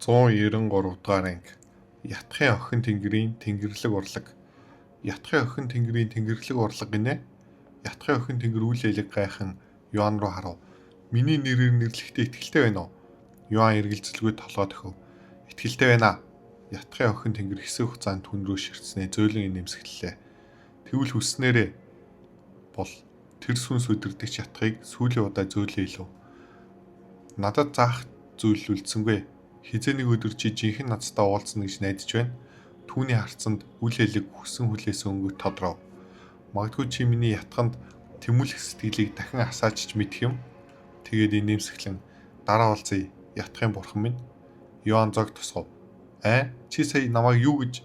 193 дугаар анги. Ятхын охин тэнгэрийн тэнгэрлэг урлаг. Ятхын охин тэнгэрийн тэнгэрлэг урлаг гинэ. Ятхын охин тэнгэр үл элэг гайхан Юан руу харав. Миний нэрээр нэрлэхдээ итгэлтэй байна уу? Юан эргэлзэлгүй толгой дохив. Итгэлтэй байна. Ятхын охин тэнгэр хэсэг хугацаанд түн рүү ширтснээ зөөлөн инээмсэглэлээ. Тэгвэл хүсснээрээ бол тэр сүнс үдирдэгч ятхыг сүүлийн удаа зөөлөн хэлэв. Надад заах зүйл үлдсэнгүй. Хэзээ нэг өдөр чи жинхэнэ надтай уулзна гэж найдаж байна. Түүний харцанд үл элэг хүссэн хүлээсэн өнгө тодров. Магадгүй чи миний ятганд тэмүүлэх сэтгэлийг дахин асааж ч мэдэх юм. Тэгээд инээмсэглэн дараа уулзъя. Ятгын бурхан минь. Йоан зог тусгав. Аа, чи сая намайг юу гэж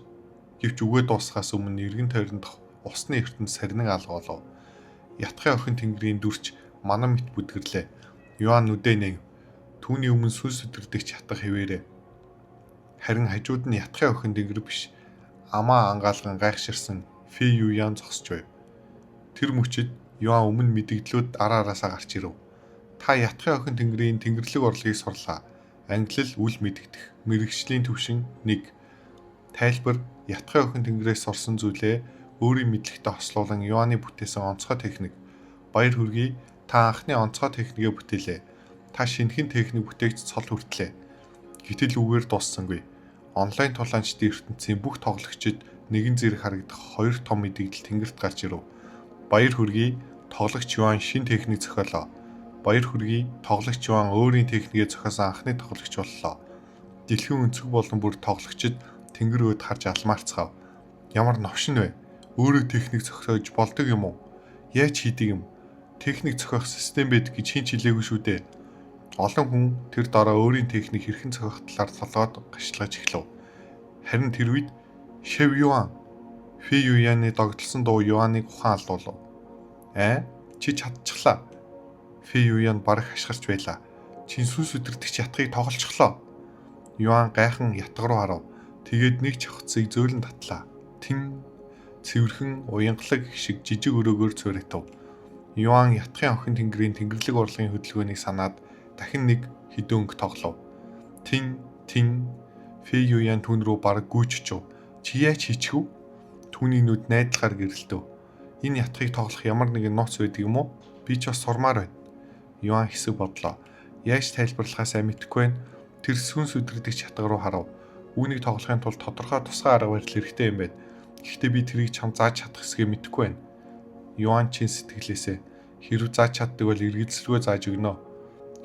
гэвч үгээ дуусгахаас өмнө эргэн тойрондох усны ертөнд сарнин алга болов. Ятгын охин тэнгэрийн дүрч манан мэт бүдгэрлээ. Йоан нүдээ нэв. Түүний өмнө сүнс өдөрдөгч ятгах хэвээрээ. Харин хажууд нь ятгахын охин тэнгэр биш. Амаа ангаалган гайхширсан Фи Юян зогсож байв. Тэр мөчид Юан өмнө мэдэгдлүүд ара араасаа гарч ирэв. Та ятгахын охин тэнгэрийн тэнгэрлэг урлагийг сурлаа. Ангилал үл мэдэгдэх. Мэргэжлийн түвшин 1. Тайлбар ятгахын охин тэнгэрээс сурсан зүйлээ өөрийн мэдлэгтэй хослуулан Юаны бүтээсэн онцгой техник. Баяр хүргэе. Та анхны онцгой техникээ бүтээлээ. Та шинэхэн техник бүтээгч цол хүртлээ. Гэтэл үгээр дууссангүй. Онлайн тулаанчдын ертөнцийн бүх тоглогчид нэгэн зэрэг харагдах хоёр том мэдэгдэл тэнгэрт гарч ирэв. Баяр хүргэе. Тоглогч Юан шинэ техник зохиолоо. Баяр хүргэе. Тоглогч Юан өөрийн техникээ зохиосон анхны тоглогч боллоо. Дэлхийн өнцөг болон бүр тоглогчид тэнгэр өөд харж алмаарцгаав. Ямар новшин вэ? Өөрөө техник зохиож болдог юм уу? Яаж хийдэг юм? Техник зохиох систем байдаг гэж хэн ч хэлээгүй шүү дээ. Олон хүн тэр дараа өөрийн техник хэрхэн зохиох талаар толгойд гашилгаж эхлэв. Харин тэр үед Шэв Юан Фи Юяны догдолсон дуу Юаныг ухаан алдуулав. Аа, чи чадчихлаа. Фи Юян бараг хашгирч байлаа. Чин сүнс өдөртөгч ятгыг тоглолцглоо. Юан гайхан ятг руу харав. Тэгээд нэг чавцыг зөөлөн татлаа. Тэн цэвэрхэн уянгалаг шиг жижиг өрөөгөөр цуурайтав. Юан ятгын охин тэнгэрийн тэнгэрлэг урлагийн хөдөлгөөнийг санаад дахин нэг хэдэн өнгө тоглов. Тин тин Фи Юян түүн рүү бараг гүйж очив. Чи яаж хийчих вэ? Түүний нүд найдалгаар гэрэлтэв. Энэ ятгыг тоглох ямар нэгэн нууц байдаг юм уу? Би ч бас сурмаар байна. Юан хэсэг бодлоо. Яаж тайлбарлахаа сайн мэдэхгүй байна. Тэр сүнс өдрөдөгч ятг руу харав. Үүнийг тоглохын тулд тодорхой тусгай арга барил хэрэгтэй юм байна. Гэхдээ би тэрийг чам зааж чадах эсэхээ мэдэхгүй байна. Юан чин сэтгэлээсээ хэрв зааж чаддаг бол эргэлзэлгүй зааж өгнө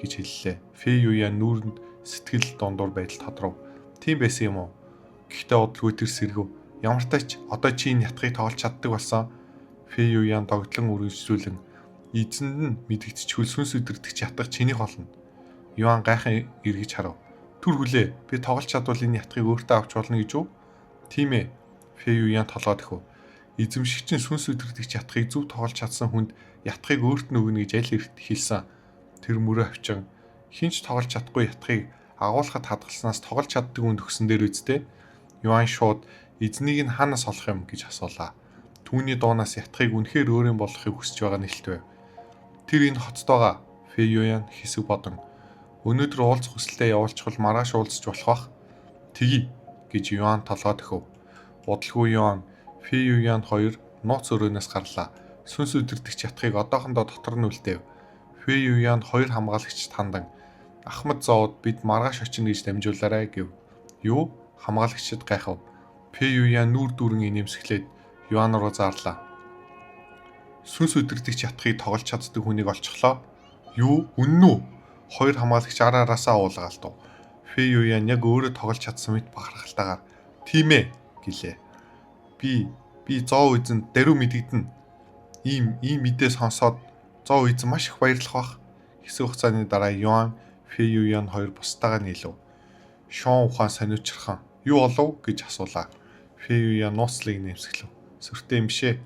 гэж хэллээ. Фэ Юян нүүрэнд сэтгэл дундуур байдал тодров. Тийм байсан юм уу? Гэхдээ удалгүй тэр сэргэв. Ямар ч одоо чи энэ ятгыг тоглож чаддаг болсон. Фэ Юян догдлон үргэлжлүүлэн эзэнд нь мэдэгдчихвэл сүнс өдөртөгч ятгах чинийх болно. Юан гайхан эргэж харав. Түр хүлээ. Би тоглож чадвал энэ ятгыг өөртөө авч болно гэж үү? Тийм ээ. Фэ Юян толгой дөхөв. Эзэмшигч нь сүнс өдөртөгч ятгыг зөв тоглож чадсан хүнд ятгыг өөрт нь өгнө гэж аль эрт хэлсэн. Тэр мөрөө авчин хэн ч тоглож чадахгүй ятгыг агуулхад хадгалснаас тоглож чаддаг хүнд өгсөн дээр үсттэй. Юан шууд эзнийг нь хаанаас олох юм гэж асуулаа. Түүний дуунаас ятгыг үнэхээр өөрийн болгохыг хүсэж байгаа нь хэлтвэ. Тэр энэ хотод байгаа. Фэ Юян хэсэг бодон өнөөдөр уулзах хүсэлтэд явуулчихвал маргааш уулзч болох бах. Тэгье гэж Юан толгой дөхөв. Удалгүй Юан, Фэ Юян хоёр нууц өрөөнөөс гарлаа. Сүнс өдөртөгч ятгыг одоохондоо дотор нь үлдээв. Фэ Юян хоёр хамгаалагчд хандан Ахмад зоод бид маргааш очино гэж дамжуулаарай гэв. Юу? Хамгаалагчид гайхав. Фэ Юян нүүр дүүрэн инээмсэглээд Юан руу зарлаа. Сүнс өдөртөгч ятгыг тоглож чаддаг хүнийг олчихлоо. Юу? Үнэн үү? Хоёр хамгаалагч ар араасаа уулгаалтав. Фэ Юян яг өөрөө тоглож чадсан мэт бахархалтайгаар тийм ээ гэлээ. Би зоо эзэнд даруй мэдэгдэнэ. Ийм мэдээ сонсоод зоо эзэн маш их баярлах бах. Хэсэг хугацааны дараа Юан, Фэ Юян хоёр бусдаагаа нийлв. Шон ухаан сониучирхан юу болов гэж асуулаа. Фэ Юян нууцлыг нэмсэглэв. Сөртэй юм бишээ.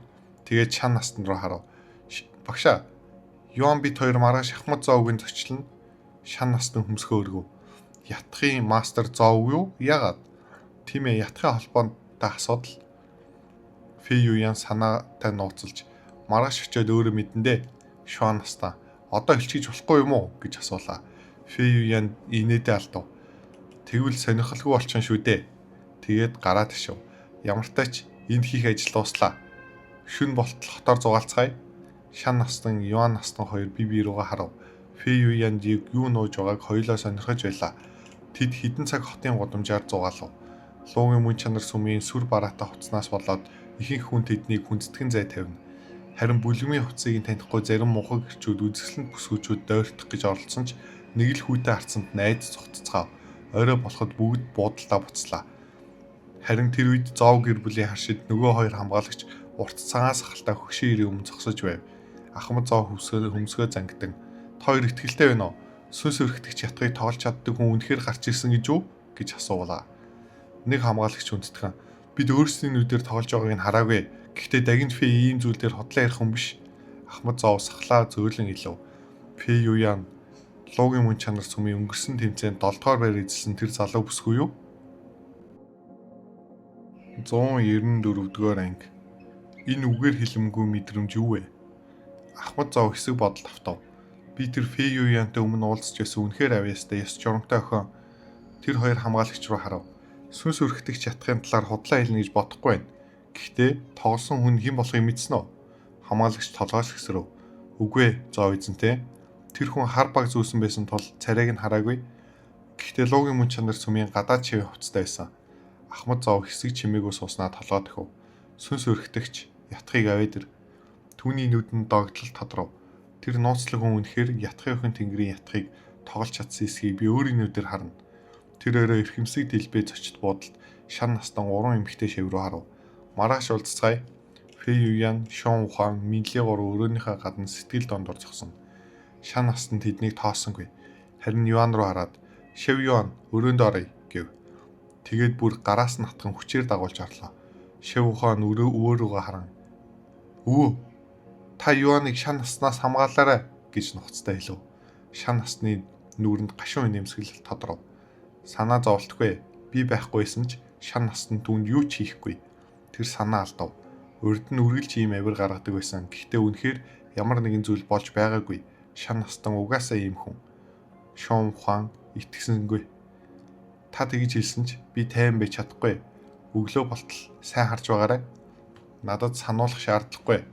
Тэгээд шан настан руу харав. Багшаа Юан бид хоёр маргааш Ахмад зоог зочлоно. Шан настан хөмсгөө өргөв. Ятгахын мастер зоог юу? Яагаад? Тийм ээ, ятгахын холбоонтой асуудал. Фэ Юян санаатай нууцлж маргааш очиод өөрөө мэдэн дээ. Шон настан одоо хэлчихэж болохгүй юм уу гэж асуулаа. Фэ Юян инээдээ алдав. Тэгвэл сонирхолгүй болчихно шүү дээ. Тэгээд гараа ташив. Ямартай ч энд хийх ажил дууслаа. Шөнө болтол хотоор зугаалцгаая. Шан настан, Юан настан хоёр бие бие рүүгээ харав. Фэй Юянд юу нууж байгааг хоёулаа сонирхож байлаа. Тэд хэдэн цаг хотын гудамжаар зугаалав. Луугийн мөн чанар сүмийн сүр бараатай хувцснаас болоод ихэнх хүн тэднийг хүндэтгэн зай тавина. Харин бүлгэмийн хувцсыг нь танихгүй зарим мунхаг эрчүүд үзэсгэлэнт бүсгүүчүүд дойртох гэж оролдсон ч нэг л хүйтэн харцанд найз цугтцгаав. Орой болоход бүгд буудалдаа буцлаа. Харин тэр үед Зов гэр бүлийн харшид нөгөө хоёр хамгаалагч урт цагаан сахалтай хөгшин ирийн өмнө зогсож байв. Ахмад Зов хөмсгөө зангидан "Та хоёр итгэлтэй байна уу? Сүнс өргөтгч ятгыг тоглож чаддаг хүн үнэхээр гарч ирсэн гэж үү?" гэж асуулаа. Нэг хамгаалагч хүндэтгэн "Бид өөрсдийн нүдээр тоглож байгааг нь хараагүй. Гэхдээ дагинд Фэй ийм зүйл дээр худлаа ярих хүн биш." Ахмад Зов сахлаа зөөлөн хэлв. Фэй Юян Луугийн мөн чанар сүмийн өнгөрсөн тэмцээнд 7 дугаар байр эзэлсэн тэр залуу бүсгүй юу? 194 дугаар анги. Энэ үгээр хэлэмгүй мэдрэмж юу вэ? Ахмад Зов хэсэг бодолд автав. Би тэр Фэй Юянтай өмнө уулзч байсан үнэхээр авьяастай ёс журамтай охин. Тэр хоёр хамгаалагч руу харав. Сүнс өргөтгөх ятгахын талаар худлаа хэлнэ гэж бодохгүй байна. Гэхдээ тоглосон хүн хэн болохыг мэдсэн үү? Хамгаалагч толгоос хэсрэв. Үгүй ээ, Зов эзэнтэй. Тэр хүн хар баг зүүсэн байсан тул царайг нь хараагүй. Гэхдээ луугийн мөн чанар сүмийн гадаад шивийн хувцастай байсан. Ахмад Зов хэсэг чимээгүй сууснаа толгой дохив. Сүнс өргөтгч ятгахыг аваад ир. Түүний нүдэнд догдол тодров. Тэр нууцлаг хүн үнэхээр ятгахын охин тэнгэрийн ятгахыг тоглож чадсан эсхийг би өөрийн нүдээр харна. Тэр өрөө эрхэмсэг дэлбээ зочид буудалд шан настан гурван эмэгтэй шив рүү харав. Маргааш уулзцгаая. Фэй Юян, Шон Ухаан, Минли гурав өрөөнийхөө гадна сэтгэл дондор зогсно. Шан настан тэднийг тоосонгүй. Харин Юан руу хараад "Шив Юан, өрөөнд оръё" гэв. Тэгээд бүр гараас нь атхан хүчээр дагуулж орлоо. Шив Ухаан өрөө өвөөрөөгөө харан "Өвөө, та Юаныг шан наснаас хамгаалаарай" гэж нухацтай хэлв. Шан насны нүүрэнд гашуун инээмсэглэл тодров. Санаа зовлтгүй. Би байхгүйсэн ч шан насны түүнд юу ч хийхгүй. Тэр санаа алдав. Урд нь үргэлж ийм авир гаргадаг байсан. Гэхдээ үнэхээр ямар нэгэн зүйл болж байгаагүй. Шан настан угаасаа ийм хүн. Шон Хуан итгэсэнгүй. Та тэгж хэлсэн ч би тайван байж чадахгүй. Өглөө болтол сайн харж байгаарай. Надад сануулах шаардлагагүй.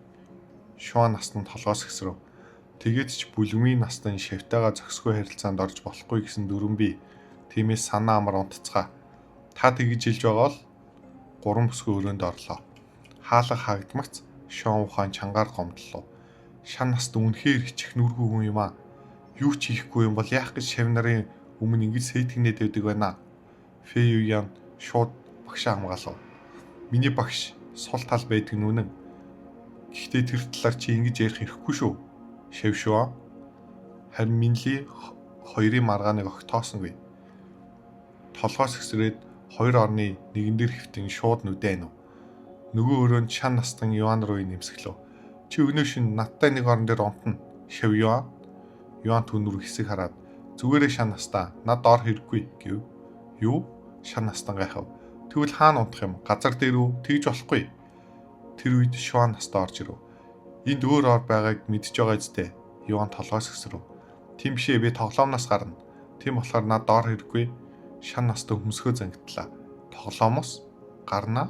Шуан настан толгоос хэсрэв. Тэгээд ч бүлгмийн настан шавтайгаа зохисгүй харилцаанд орж болохгүй гэсэн дүрэм бий. Тиймээс санаа амар унтцгаа. Та тэгж хэлж байгаа бол гурван бүсгүй өрөөнд орлоо. Хаалга хаагдмагц Шон ухаан чангаар гомдлоо. Шан наст үнэхээр хичих нүргүй хүн юм аа. Юу ч хийхгүй юм бол яах гэж шав нарын өмнө ингэж сэтгнээд байдаг байна. Фэй Юян шууд багшаа хамгаалав. Миний багш сул тал байдаг нь үнэн. Гэхдээ тэр талаар чи ингэж ярих эрхгүй шүү. Шав шүү. Харин Минли хоёрын маргааныг огтоосонгүй. Толгоос хэсрээд хоёр орны нэгэн дээр хэвтэн шууд нүдэ анив. Нөгөө өрөөнд шан настан Юан руу нэмсэглэв. Чи өнөө шин надтай нэг орон дээр унтна. Шав Юан. Юан түүн рүү хэсэг хараад зүгээрээ шан настаа над ор хэрэггүй гэв. Юу? Шан настан гайхав. Тэгвэл хаана унтах юм? Газар дээр үү? Тэгж болохгүй. Тэр үед Шуан настаа орж ирэв. Энд өөр ор байгааг мэдж байгаа зү. Юан толгоос хэсрэв. Тийм бишээ, би тоглоомноос гарна. Тийм болохоор над ор хэрэггүй. Шан настаа хөмсгөө зангидлаа. Тоглоомоос гарна?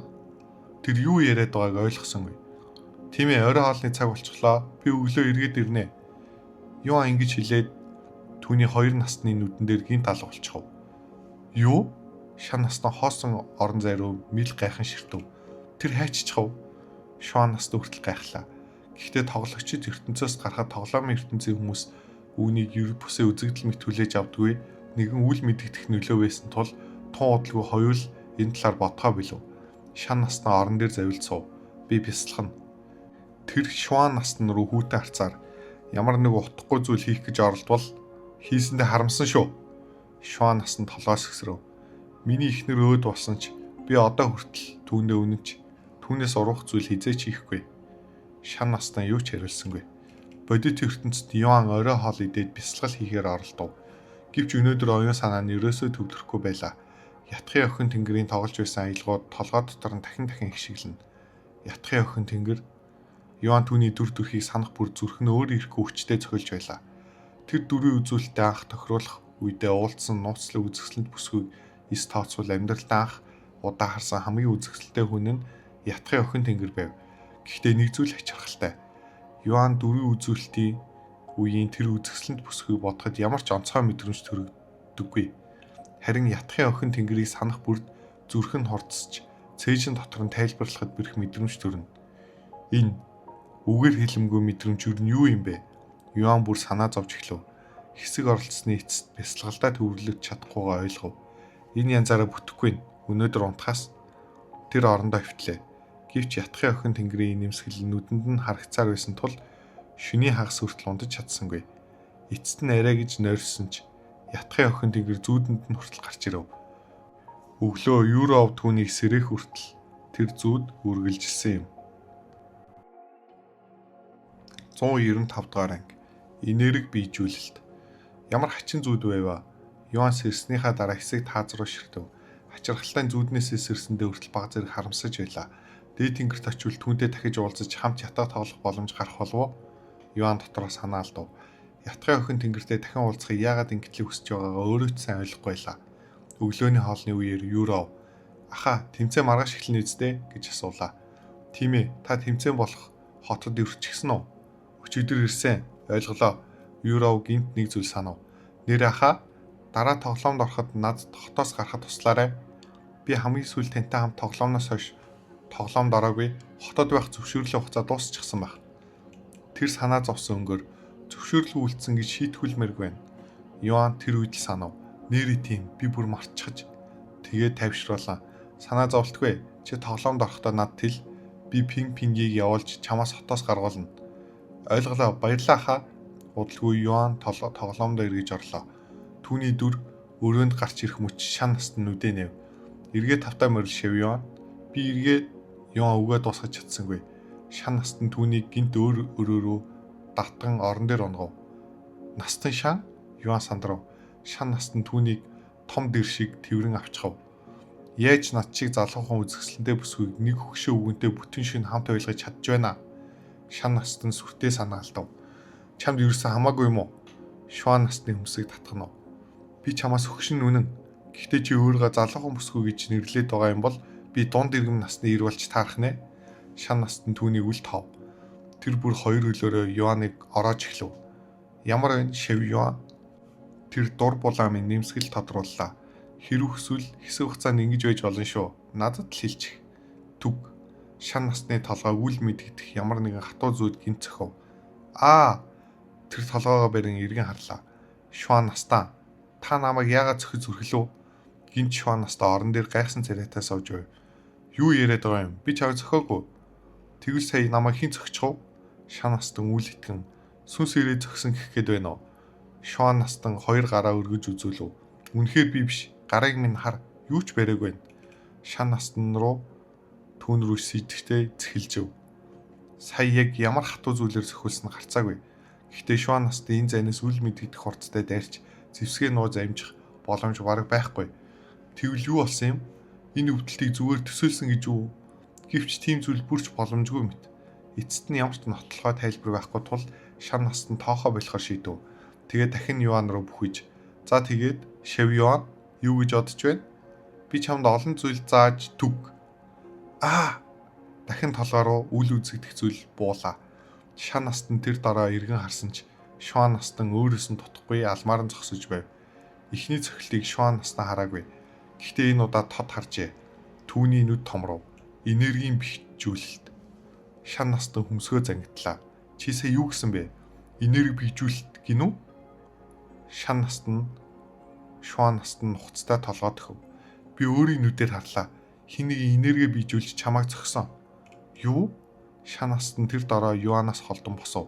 Тэр юу яриад байгааг ойлгосонгүй. Тийм ээ, орой хоолны цаг болчихлоо. Би өглөө эргээд ирнэ. Юан ингэж хэлээд түүний хоёр насны нүдэн дээр гинт алга болчихов. Юу? Шан настан хоосон орон зай руу мэл гайхан ширтэв. Тэр хайччихав. Шуан настан хүртэл гайхлаа. Гэхдээ тоглогчид ертөнцөөс гарахад тоглоомын ертөнцийн хүмүүс үүнийг ер бүсээ үзэгдэл мэт хүлээж авдаггүй. Нэгэн үл мэдэгдэх нөлөө байсан тул тун удалгүй хоёул энэ талаар бодгоо билүү. Шан настан орон дээр завилд суув. Би бясалгана. Тэр шуан настан руу хүүтэн харцаар ямар нэг утгагүй зүйл хийх гэж оролдвол хийсэндээ харамсан шүү. Шуан настан толгоос хэсрэв. Миний эхнэр өөд болсон ч би одоо хүртэл түүндээ үнэнч түүнээс урвах зүйл хэзээ ч хийхгүй. Шан настан юу ч хариулсангүй. Бодит ертөнцид Юан орой хоол идээд бясалгал хийхээр оролдов. Гэвч өнөөдөр оюун санаа нь ерөөсөө төвлөрөхгүй байлаа. Ятгахын охин тэнгэрийн тоглож байсан аялгууд толгой дотор нь дахин дахин ихшиглэнэ. Ятгахын охин тэнгэр Юан түүний дүр төрхийг санах бүр зүрх нь өөр ирэхгүй хүчтэй цохилж байлаа. Тэр дүрийн үзүүлэлтэд анх тохируулах үедээ уулзсан нууцлаг үзэсгэлэнт бүсгүйг Эс тооцвол амьдралдаа анх удаа харсан хамгийн үзэсгэлэнтэй хүн нь ятгахын охин тэнгэр байв. Гэхдээ нэг зүйл ачирхалтай. Юан дөрвийн үзүүлэлтийн үеийн тэр үзэсгэлэнт бүсгүйг бодоход ямар ч онцгой мэдрэмж төрөгдөггүй. Харин ятгахын охин тэнгэрийг санах бүрд зүрх нь хурдсаж, цээжин дотор нь тайлбарлахад бэрх мэдрэмж төрнө. Энэ үгээр хэлэмгүй мэдрэмж юу нь юу юм бэ? Юан бүр санаа зовж эхлэв. Хэсэг оролцсны эцэст бясалгалдаа төвөрлөж чадахгүйгаа ойлгов. Энэ янзаараа бүтэхгүй нь. Өнөөдөр унтахаас тэр орондоо хөвтлээ. Гэвч ятгахын охин тэнгэрийн нэмсгэл нүдэнд нь харагцаар байсан тул шөнийн хагас хүртэл унтаж чадсангүй. Эцэст нь арай гэж нойрсон ч ятгахын охин тэнгэр зүүдэнд нь хүртэл гарч ирэв. Өглөө Юров түүнийг сэрэх хүртэл тэр зүүд үргэлжилсэн юм. 195 дугаар анги. Энерги биежүүлэлт. Ямар хачин зүүд байваа? Юан сэрснийхаа дараа хэсэг тааз руу ширтэв. Хачирхалтай зүүднээсээ сэрсэндээ хүртэл баг зэрэг харамсаж байлаа. Дээд тэнгэрт очивол түүнтэй дахиж уулзаж хамт ятгаа тоглох боломж гарах болов уу? Юан дотроо санаа алдав. Ятгахын охин тэнгэртэй дахин уулзахыг яагаад ингэтлийг хүсэж байгаагаа өөрөө ч сайн ойлгохгүй байлаа. Өглөөний хоолны үеэр Юров "Ахаа, тэмцээн маргааш эхэлнэ үсттэй" гэж асуулаа. "Тийм ээ, та тэмцээн болох хотод ирчихсэн үү?" "Өчигдөр ирсэн." "Ойлголоо." Юров гинт нэг зүйл санав. "Нэр ахаа, дараа тоглоомд ороход надад хотоос гарахад туслаарай. Би хамгийн сүүлд тантай хамт тоглоомноос хойш тоглоомд ороогүй. Хотод байх зөвшөөрлийн хугацаа дуусчихсан байх." Тэр санаа зовсон өнгөөр зөвшөөрлгүй үлдсэн гэж шийтгүүлмээргүй байна. Юан тэр үед л санав. Нэрээ тийм би бүр мартчихаж тэгээд тайвшруулсан. Санаа зовлтгүй. Чи тоглоомд орохдоо надад хэл. Би пинг пингийг явуулж чамаас хотоос гаргуулна. Ойлголоо. Баярлалаа хаа. Удалгүй Юан тоглоомдоо эргэж орлоо. Түүний дүр өрөөнд гарч ирэх мөч шан настан нүдэ нэв. Эргээ тавтай морил шив Юан. Би эргээ Юан үгээ дуусгаж чадсангүй. Шан настан түүнийг гинт өөр өрөө рүү датган орон дээр унгав. Настан шан Юан сандрав. Шан настан түүнийг том дэр шиг тэрвэрэн авчихав. Яаж над чиг залуухан үзэсгэлэнтэй бүсгүйг нэг хөгшөө үгэнтэй бүтэн шөнө хамт ойлгож чадж байна. Шан настан сүртэй санаа алдав. Чамд ерөөсөн хамаагүй юм уу? Шуан настны хөмсгийг татгана уу? Би чамаас хөгшин үнэн. Гэхдээ чи өөрийгөө залуухан бүсгүй гэж нэрлээд байгаа юм бол би дунд иргэм насны ир болж таарах нэ. Шан настан түүнийг үл тов. Тэр бүр хоёр хөлөөрөө Юаныг ороож эхлэв. Ямар вэ шив Юан? Тэр дур булаамын нэмсгэл тодрууллаа. Хэрв хүсвэл хэсэг хугацаанд ингэж байж болно шүү. Надад л хэлчих. Түг. Шан насны толгойг үл мэдэгдэх ямар нэгэн хатуу зүйл гинт цохив. Аа! Тэр толгоогоо барин эргэн харлаа. Шуан настаа. Та намайг яагаад цохиж зүрхлэв? Гинт Шуан настаа орон дээр гайхсан царайтай сууж байв. Юу яриад байгаа юм? Би чамайг цохиогүй. Тэгвэл сая намайг хэн цохичих вэ? Шан настан үл итгэн сүнс ирээ цохисон гэх гээд байна уу? Шуан настан хоёр гараа өргөж үзүүлв. Үнэхээр би биш. Гарыг минь хар. Юу ч бариагүй байна. Шан настан руу түүн рүү сийдэхтэй зэхэлжв. Сая яг ямар хатуу зүйлээр цохиулсан гарцаагүй. Гэхдээ Шуан настан энэ зайнаас үл мэдэгдэх хурцтай дайрч зэвсгээ нууж амжих боломж бараг байхгүй. Тэгвэл юу болсон юм? Энэ өвдөлтийг зүгээр төсөөлсөн гэж үү? Гэвч тийм зүйл бүрч боломжгүй мэт. Эцэст нь ямар ч нотлохой тайлбар байхгүй тул шан настан тоохоо болохоор шийдэв. Тэгээд дахин Юан руу бүхэж. За тэгээд Шав Юан юу гэж бодож байна? Би чамд олон зүйл зааж түг. Аа! Дахин толгой руу үл үзэгдэх зүйл буулаа. Шан настан тэр дараа эргэн харсан ч Шуан настан өөрөөс нь тутахгүй алмаар нь зогсож байв. Эхний цохилтыг Шуан настан хараагүй. Гэхдээ энэ удаа тод харжээ. Түүний нүд томров. Энергийн бэхжүүлэлт. Шан настан хөмсгөө зангидлаа. Чи сая юу гэсэн бэ? Энерги бэхжүүлэлт гинүү? Шан настан Шуан настан нухацтай толгой дөхөв. Би өөрийн нүдээр харлаа. Хин нэг энерги бийжүүлж чамайг зогсон. Юу? Шан настан тэр дараа Юанаас холдон босов.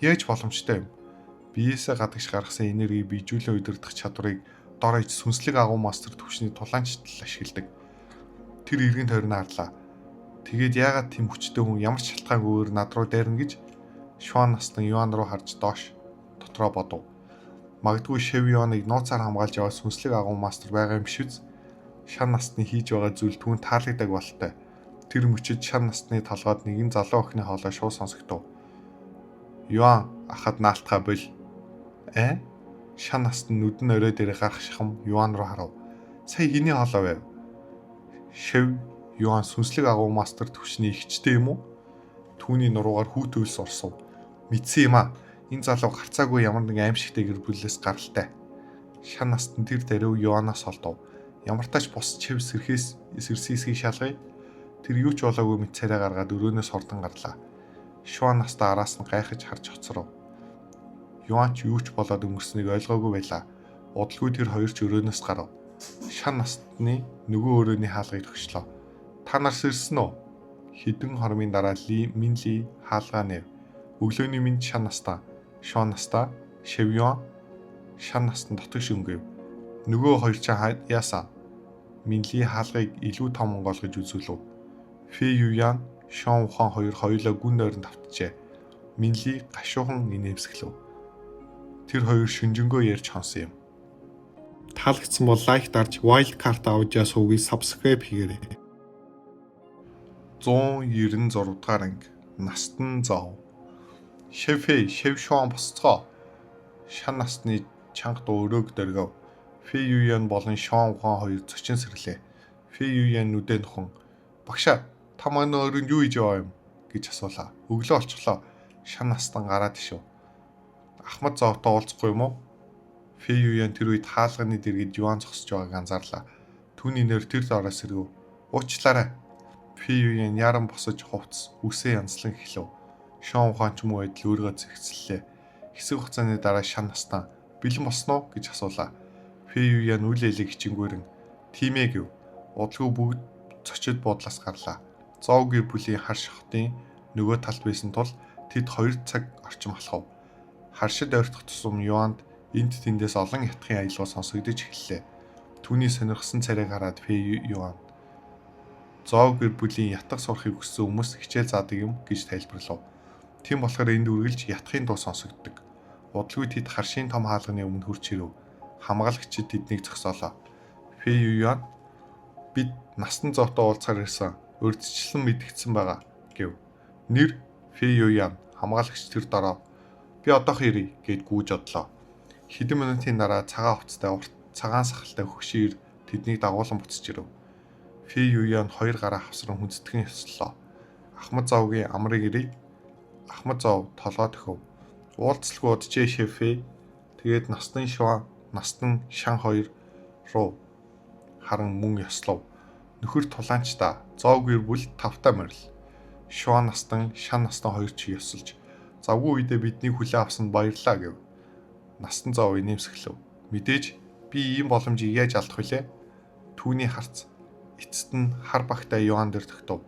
Яаж боломжтой юм? Биеэсээ гадагш гаргасан энергийг бийжүүлэн удирдах чадварыг дор хаяж сүнслэг агуу мастер түвшний тулаанчдал ашигладаг. Тэр эргэн тойрноо харлаа. Тэгээд яагаад тийм хүчтэй хүн ямар ч шалтгаангүйгээр над руу дайрна гэж Шуан настан Юан руу харж доош дотроо бодов. Магадгүй Шев Юаныг нууцаар хамгаалж яваа сүнслэг агуу мастер байгаа юм биш үз? Шан настны хийж байгаа зүйл түүн таалагдаг болтой. Тэр мөчид шан настны толгойд нэгэн залуу охины хоолой шууд сонсогдов. Юан ахад наалтгаа бол. Шан настан нүдэн орой дээр гарах шахам Юан руу харав. Сая хэний хоолой байв? Шив Юан сүнслэг агуу мастер түвшний ихчтэй юм уу? Түүний нуруугаар хүүт үйлс орсов. Мэдсэн юм аа. Энэ залуу гарцаагүй ямар нэгэн аимшигтай гэр бүлээс гаралтай. Шан настан тэр даруй Юанаас олдов. Ямар тач бус чив сэрхээс сэрсийсгийг шалгая. Тэр юу ч болоогүй мэт царай гаргаад өрөөнөөс хурдан гарлаа. Шуан настаа араас нь гайхаж харж хоцров. Юан ч юу ч болоод өнгөрснийг ойлгоогүй байлаа. Удалгүй тэр хоёр ч өрөөнөөс гарав. Шан настны нөгөө өрөөний хаалгыг төгшлөө. Та нар сэрсэн үү? Хэдэн хормын дараа Ли Минли хаалгаа нэв. Өглөөний минь шан настаа, Шуан настаа, Шэвьон шан настан дотогш өнгөв. Нөгөө хоёр ч яасан? Минли хаалгыг илүү том онгойлгож үзүүлв. Фи Юян, Шон Ухан хоёр хоёулаа гүн нойронд автжээ. Минли гашуухан инээмсэглэв. Тэр хоёр шүнжэнгөө ярьж хонсон юм. Таалагдсан бол лайк дарж Wild Card Audio сувгийг subscribe хийгээрэй. 196 дугаар анги. Настан зов. Шефэ, Шев Шуан босцгоо. Шан настны чанга дуу өрөөг дөргив. Фи Юян болон Шон Ухан хоёр зочин сэрлээ. Фи Юян нүдэ нөхөн. Багшаа, та манай өрөөнд юу хийж яваа юм гэж асуулаа. Өглөө олчихлоо. Шан настан гараад ишв. Ахмад зовтой уулзахгүй юм уу? Фи Юян тэр үед хаалганы дэргэд Юан зогсож байгааг анзаарлаа. Түүний нэр тэр доороос сэргэв. Уучлаарай. Фи Юян яран босож хувцас үсээ янзлан эхлэв. Шон ухаан ч муу адил өөрийгөө зэгцэллээ. Хэсэг хугацааны дараа шан настан бэлэн болсон уу гэж асуулаа. Фи Юян үл элэг хичингүүрэн тийм ээ гэв. Удалгүй бүгд зочид буудлаас гарлаа. Зов гэр бүлийн хар шохтын нөгөө талд байсан тул тэд 2 цаг орчим алхав. Харшид ойртох тусам Юанд энд тэндээс олон ятгахын аялгаа сонсогдож эхэллээ. Түүний сонирхсан царайг хараад Фи Юан Зов гэр бүлийн ятгах сурахыг хүссэн хүмүүс хичээл заадаг юм гэж тайлбарлав. Тийм болохоор энд үргэлж ятгахын дуу сонсогддог. Удалгүй тэд харшийн том хаалганы өмнө хүрч ирэв. Хамгаалагчид тэднийг зогсоолоо. Фи Юан бид насан зовтой уулзахаар ирсэн. Урьдчилан мэдэгдсэн байгаа гэв. Нэр Фи Юян хамгаалагч тэр дороо би одоох ирье гэд гүйж одлоо. Хэдэн минутын дараа цагаан хувцастай урт цагаан сахалтай хөгшин тэднийг дагуулan буцаж ирэв. Фи Юян хоёр гараа хавсран хүндэтгэн ёслолоо. Ахмад зовгийн амрыг ирье. Ахмад зов толгой төхөв. Уулзалгүй уджээ шефээ. Тэгээд настан шуан, настан шан хоёр руу харан мөн ёслов. Нөхөр тулаанч та. Зов гэр бүл тавтай морил. Шуан настан, шан настан хоёр чи ёсолж завгүй үедээ биднийг хүлээн авсанд баярлалаа гэв. Настан зов инээмсэглэв. Мэдээж би ийм боломжийг яаж алдах вүлээ? Түүний харц эцэст нь хар багтай Юан дээр тогтов.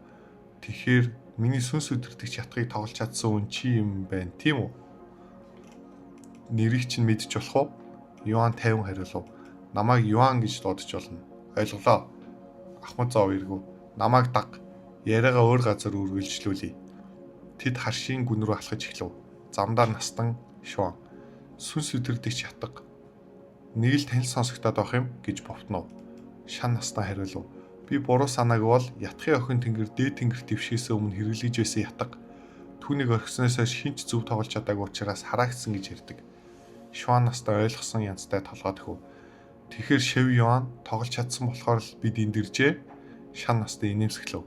Тэгэхээр миний сүнс өдөртөгч ятгахыг тоглож чадсан хүн чи юм байна, тийм үү? Нэрийг чинь мэдчих болох уу? Юан 50 хариулав. Намайг Юан гэж дуудаж болно. Ойлголоо. Ахмад зов эргүү. Намайг даг. Яриагаа өөр газар үргэлжлүүлье. Тэд харшийн гүн рүү алхаж эхлэв. Замдаа настан шуан. Сүнс өдөрдөгч ятга. Нэг л танил сонсогдоод байх юм гэж бовтнов. Шан настан хариулав. Би буруу санааг бол ятгахын охин тэнгэр дээд тэнгэр твшгээс өмнө хэрэглэж байсан ятга. Түүнийг орхисноос хойш хэн ч зөв тоглож чадаагүй учраас хараагдсан гэж ярьдаг. Шуан настан ойлгосон янзтай толгой төхөв. Тэгэхээр Шев Юан тоглож чадсан болохоор л бид энд иржээ. Шан настан инээмсэглэв.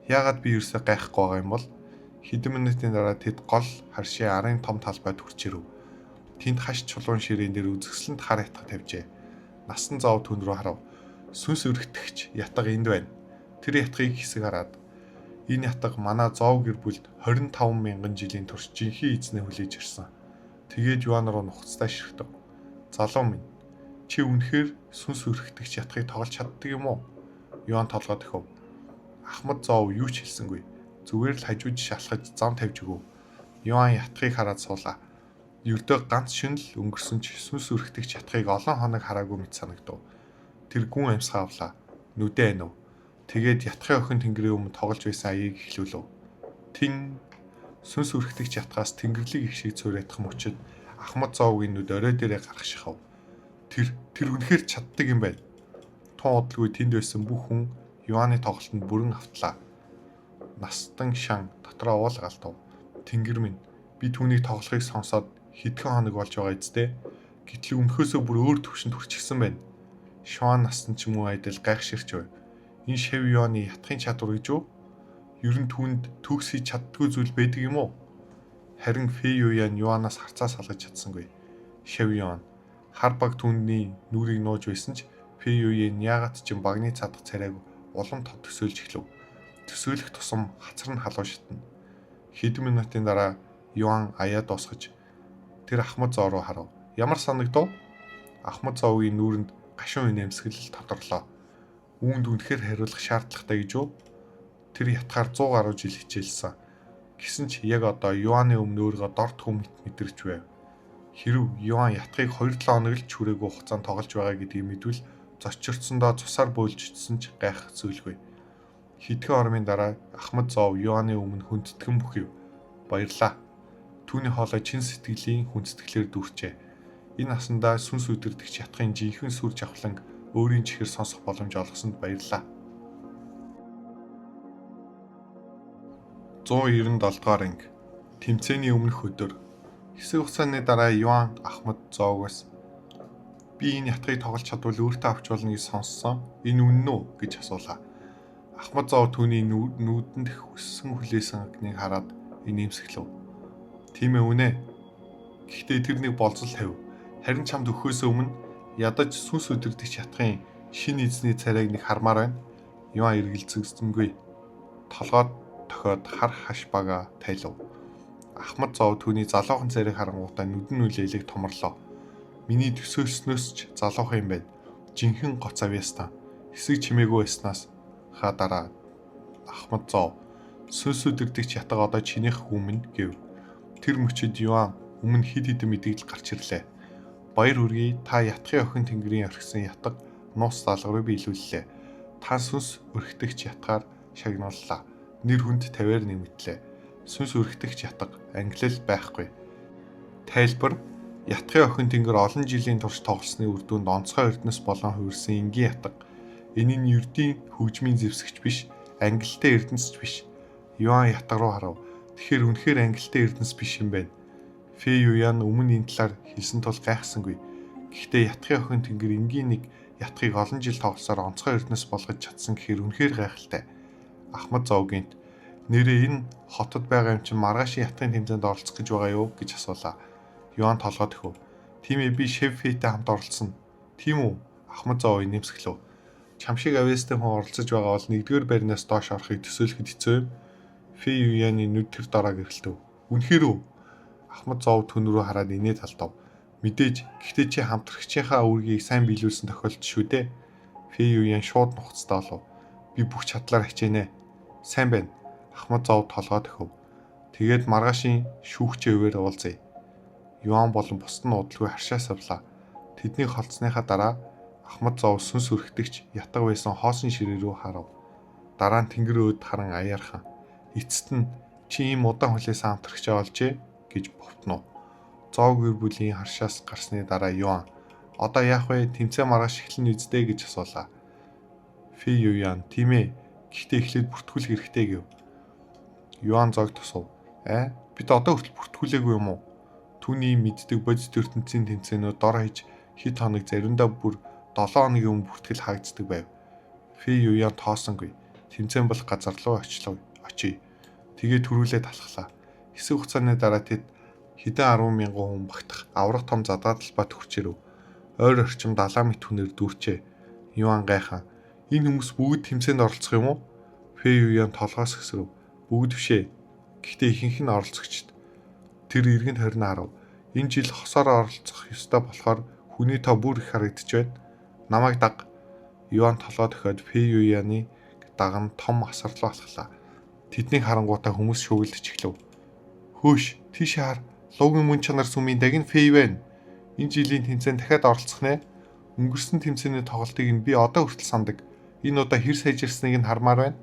Яагаад би ерөөсөө гайхгүй байгаа юм бол хэдэн минутын дараа тэд гол харшийн арын том талбайд хүрч ирэв. Тэнд хаш чулуун ширээн дээр үзэсгэлэнт хар ятга тавьжээ. Насан зов түн рүү харав. Сүнс өргөтгч ятга энд байна. Тэр ятгыг хэсэг хараад энэ ятга манай зов гэр бүлд 25 мянган жилийн турш жинхэнэ эзнээ хүлээж ирсэн. Тэгээд Юан руу нухацтай ширхтэв. Залуу минь, чи үнэхээр сүнс өргөтгч ятгыг тоглож чаддаг юм уу? Юан толгой дөхөв. Ахмад зов юу ч хэлсэнгүй. Зүгээр л хажууд шалхаж зам тавьж өгөв. Юан ятгыг хараад суулаа. Ердөө ганц шин л өнгөрсөн ч сүнс өргөтгч ятгыг олон хоног хараагүй мэт санагдав. Тэр гүн амьсгаа авлаа. Нүдэ анив. Тэгээд ятгахын охин тэнгэрийн өмнө тоглож байсан аяыг эхлүүлв. Тин сүнс өргөтгч ятгаас тэнгэрлэг их шиг цуурайтах мөчид Ахмад зовгийн нүд орой дээрээ гарах шахав. Тэр үнэхээр чаддаг юм байна. Тун удалгүй тэнд байсан бүх хүн Юаны тоглолтод бүрэн автлаа. Настан шан дотроо уул галтав. Тэнгэр минь би түүнийг тоглохыг сонсоод хэдхэн хоног болж байгаа эцтэй. Гэтэл өмнөхөөсөө бүр өөр төвшөнд хүрчихсэн байна. Шуан насан ч муу адил гайхширч байв. Энэ Шэв Юаны ятхын чадвар гэж үү? Ер нь түүнд төгс хийж чаддгүй зүйл байдаг юм уу? Харин Фэй Юян Юанаас харцаа салгаж чадсангүй. Шэв Юан хар баг түүний нүрийг нууж байсан ч Фэй Юян яагаад ч юм багны цадах царайг улам тод төсөөлж эхлэв. Төсөөлөх тусам хацар нь халуун шатна. Хэдэн минутын дараа Юан аяа дуусгаж тэр Ахмад зоо руу харав. Ямар санагдав? Ахмад зоогийн нүүрэнд гашуун инээмсэглэл тодорлоо. Үүнд үнэхээр хариулах шаардлагатай гэж үү? Тэр ятгаар 100 гаруй жил хичээлсэн. Гэсэн ч яг одоо Юаны өмнө өөрийгөө дорд хүн мэт мэдэрч байв. Хэрв Юан ятгыг 2-7 хоног л ч хүрээгүй хугацаанд тоглож байгаа гэдгийг мэдвэл зочирдсондоо цусаар бөөлжсөн ч гайхах зүйлгүй. Хэдхэн ормын дараа Ахмад зов Юаны өмнө хүндэтгэн бүхэв. Баярлаа. Түүний хоолой чин сэтгэлийн хүндэтгэлээр дүүрчээ. Энэ насандаа сүнс үдирдэгч ятгын жинхэнэ сүр жавхланг өөрийн чихэр сонсох боломж олгосонд баярлаа. 197 дугаар анги. Тэмцээний өмнөх өдөр. Хэсэг хугацааны дараа Юан Ахмад зоогоос би энэ ятгыг тоглож чадвал өөртөө авч болно гэж сонссон. Энэ үнэн үү гэж асуулаа. Ахмад зоо түүний нүдэнд хүссэн хүлээсэн агныг хараад инээмсэглэв. Тийм ээ үнэ. Гэхдээ тэр нэг болзол тавив. Харин чамд өгөхөөс өмнө ядаж сүнс өдөрдөгч ятгын шинэ эзний царайг нэг хармаар байна. Юан эргэлзэгсэнгүй. Толгойд тохиод хар хаш бага тайлав. Ахмад зов түүний залуухан царайг харангуутаа нүдэн нүлээлэг томрлоо. Миний төсөөлснөөс ч залуухан юм байна. Жинхэнэ гоц авьяастан. Хэсэг чимээгүй байснаас ха дараа Ахмад зов сүнс өдөрдөгч ятга одоо чинийх хүмүн гэв. Тэр мөчид Юан өмнө хэд хэдэн мэдээлэл гарч ирлээ. Баяр хүргэе. Та ятгын охин тэнгэрийн орхисон ятга нууц даалгаврыг биелүүллээ. Та сүнс өрхтөгч ятгаар шагнууллаа. Нэр хүнд тавиар нэмэгдлээ. Сүнс өрхтөгч ятга ангилал байхгүй. Тайлбар: Ятгын охин тэнгэр олон жилийн турш тоглосны үр дүнд онцгой эрдэнэс болон хувирсан энгийн ятга. Энэ нь ердийн хөгжмийн зэвсэгч биш, ангилалтай эрдэнэсч биш. Юан ятга руу харав. Тэгэхээр үнэхээр ангилалтай эрдэнэс биш юм байна. Фэй Юян өмнө энэ талаар хэлсэн тул гайхсангүй. Гэхдээ ятгын охин тэнгэр энгийн нэг ятгыг олон жил тоглосоор онцгой эрдэнэс болгож чадсан гэхээр үнэхээр гайхалтай. Ахмад зов гинт нэрээ энэ хотод байгаа юм чинь маргаашийн ятгын тэмцээнд оролцох гэж байгаа юу гэж асуулаа. Юан толгой дөхөв. Тийм ээ би Шеф Фэйтэй хамт оролцсон. Тийм үү? Ахмад зов инээмсэглэв. Чам шиг авьяастай хүн оролцож байгаа бол нэгдүгээр байрнаас доош орохыг төсөөлөхөд хэцүү юм. Фэй Юяны нүд тэр дараа гэрэлтэв. Үнэхээр үү? Ахмад зов түн рүү хараад инээд алдав. Мэдээж гэхдээ чи хамтрагчийнхаа үүргийг сайн биелүүлсэн тохиолдол шүү дээ. Фэй Юян шууд нухацтай болов. Би бүх чадлаар хичээнэ. Сайн байна. Ахмад зов толгой дөхөв. Тэгээд маргаашийн шүүгчийн өвөр уулзъя. Юан болон бусд нь удалгүй харшаа савлаа. Тэднийг холдсныхаа дараа Ахмад зов сүнс өрхтөгч ятга байсан хоосон ширээ рүү харав. Дараа нь тэнгэр өөд харан аяархан. Эцэст нь чи ийм удаан хүлээсэн хамтрагчаа олжээ гэж бовтноо. Зов гэр бүлийн харшаас гарсны дараа Юан одоо яах вэ? Тэмцээн маргааш эхлэн үздэй гэж асуулаа. Фи Юян тийм ээ. Гэхдээ эхлээд бүртгүүлэх хэрэгтэй гэв. Юан зог тосов. Аа бид одоо хүртэл бүртгүүлээгүй юм уу? Түүний мэддэг бодит ертөнцийн тэмцээнүүд дор хаяж хэд хоног заримдаа бүр 7 хоногийн өмнө бүртгэл хаагддаг байв. Фи Юян тоосонгүй. Тэмцээн бол газар руу очлоо. Очие. Тэгээ төрүүлээд алхлаа. Хэсэг хугацааны дараа тэд хэдэн 10 мянган хүн багтах аврах том задгаа талбайд хүрч ирэв. Ойр орчим 70 мэт хүнээр дүүрчээ. Юан гайхан. Энэ хүмүүс бүгд тэмцээнд оролцох юм уу? Фи Юян толгоос хөсрөв. Бүгд бишээ. Гэхдээ ихэнх нь оролцогчд. Тэр эргэн тойрон харав. Энэ жил хосоор оролцох ёстой болохоор хүний тоо бүр их харагдаж байна. Намайг даг. Юан толгой дохиод Фи Юяны даган том асар руу алхлаа. Тэднийг харангуутаа хүмүүс шүүгэлдэж эхлэв. Хөөш, тийш хар. Луугийн мөн чанар сүмийн дагин Фэй байна. Энэ жилийн тэмцээн дахиад оролцох нэ. Өнгөрсөн тэмцээний тоглолтыг нь би одоо хүртэл сандаг. Энэ удаа хэр сайжирсныг нь хармаар байна.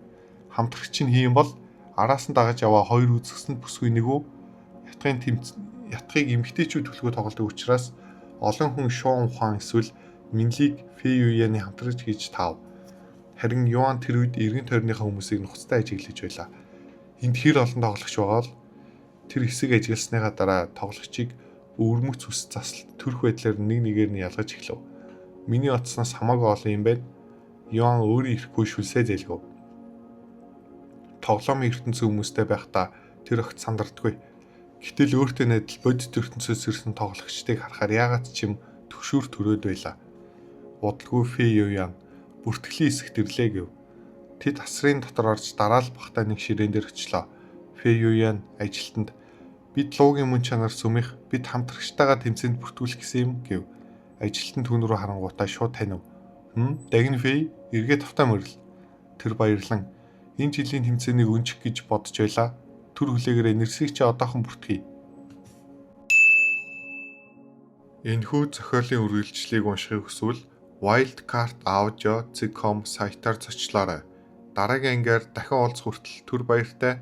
Хамтрагч нь хийм бол араас нь дагаж яваа хоёр үзэсгэлэнд бүсгүй нэг үү? Ятгын ятгыг эмэгтэйчүүд төлгөө тоглодог учраас олон хүн шуун ухаан эсвэл Минлиг Фэй Юяны хамтрагч гэж таав. Харин Юан тэр үед эргэн тойрныхаа хүмүүсийг нухацтай ажиглаж байлаа. Энд хэр олон тоглогч байгаа бол тэр хэсэг ажигласныхаа дараа тоглогчийг өвөрмөц үс засалт төрх байдлаар нэг нэгээр нь ялгаж эхлэв. Миний бодсноос хамаагүй олон юм байна. Юан өөрийн ирэхгүй шүлсээ зээлгэв. Тоглоомын ертөнцийн хүмүүстэй байхдаа тэр огт сандардаггүй. Гэтэл өөртөө найдал бодит ертөнцөөс ирсэн тоглогчдыг харахаар яагаад ч юм түгшүүр төрөөд байлаа. Удалгүй Фи Юян бүртгэлийн хэсэгт ирлээ гэв. Тэд асрын дотор орж дараал багтаа нэг ширээн дээр очлоо. Фи Юян ажилтнанд бид луугийн мөн чанар сүмих бид хамтрагчтайгаа тэмцээнд бүртгүүлэх гэсэн юм гэв. Ажилтан түүн рүү харангуутаа шууд танив. Дагин Фи эргээ тавтай морил. Тэр баярлан энэ жилийн тэмцээнийг өнчих гэж бодож байлаа. Түр хүлээгээрээ нэрсийг чи одоохон бүртгэе. Энэхүү зохиолын үргэлжлэлийг уншихыг хүсвэл wildcardaudio.com сайтаар зочлоорой. Дараагийн ангиар дахин уулзах хүртэл түр баяртай.